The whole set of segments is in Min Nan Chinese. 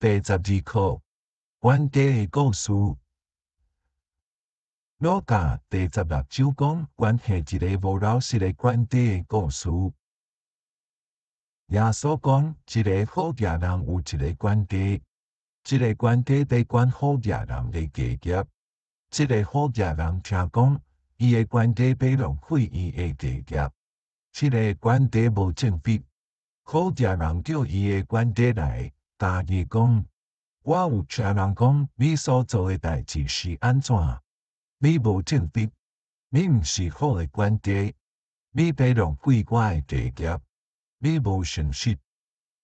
第12課，管家的故事。路加第十六章講關係一个無老實的管家的故事。耶穌講，一个好額人有一个管家，這个管家佇管好額人的家業。這个好額人聽講，伊的管家欲浪費伊的家業，這个管家無正直。好額人叫伊的管家來，共伊講：我有聽人講，你所做的代誌是按怎？你無正直，你毋是好的管家，你欲浪費我的家業，你無誠實。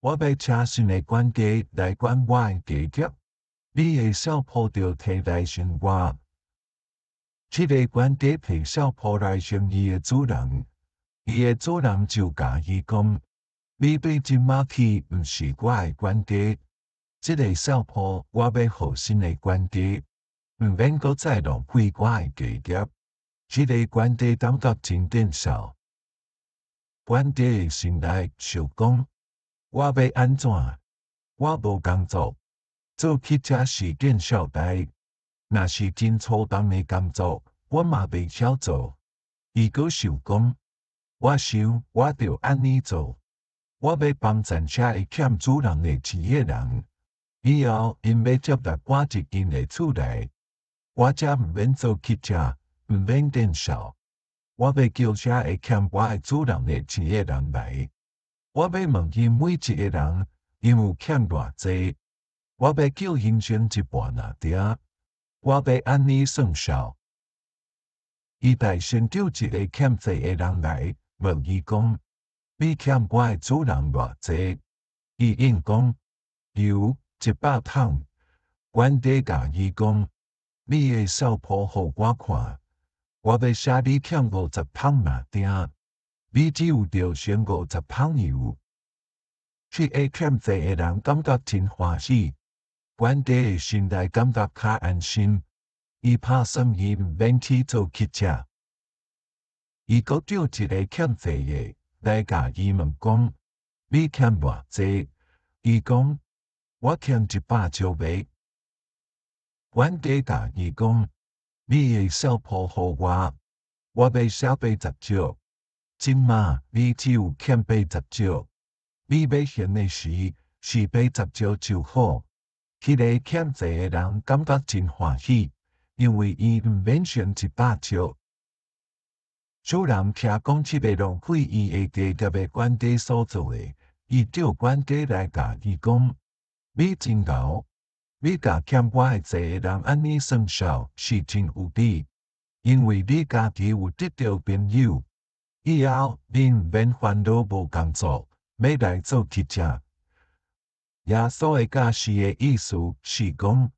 我欲請新的管家來管我的家業，你的數簿著提來還我。這个管家提數簿來還伊的主人，伊的主人就共伊講：你對這馬起毋是我的管家。這个數簿我欲予新的管家，毋免閣再浪費我的家業。這个管家感覺真見笑。管家的心內想講：我欲按怎？我無工作，做乞食是見笑代。若是真粗重的工作，我嘛袂曉做。伊閣想講：我想我著按呢做，我欲幫贊遮个欠主人的錢的人。以後𪜶欲接來我一間的厝內，我才毋免做乞食，毋免見笑。我欲叫遮个欠我的主人的錢的人來，我欲問𪜶每一个人，𪜶有欠偌濟？我欲叫𪜶還一半爾爾，我欲按呢算數。伊代先叫一个欠債的人來，問伊講：你欠我的主人偌濟？伊應講：有100桶。管家共伊講：你的數簿予我看，我欲寫你欠50桶爾爾，你只有著還50桶油。這个欠債的人感覺真歡喜，管家的心內感覺較安心。伊拍算伊毋免去做乞食。伊閣叫一个欠債的來共伊問講：你欠偌濟？伊講：我欠100石麥。管家共伊講：你的數簿予我，我欲寫80石。這馬你只有欠八十石，你欲還的時是八十石就好。彼个欠債的人感覺真歡喜，因為伊毋免還100石。主人聽講這个浪費伊的家業的管家所做的，伊叫管家來共伊講：你真𠢕，你共欠我的債的人按呢算數是真有理，因為你家己有得著朋友，以後你毋免煩惱無工作，欲來做乞食。耶穌的教示的意思是講，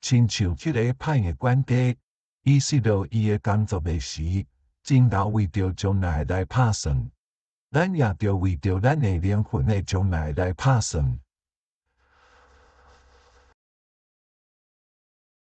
親像彼个歹的管家，伊失落伊的工作的時，真𠢕為著將來來拍算。咱也著為著咱的靈魂的將來來拍算。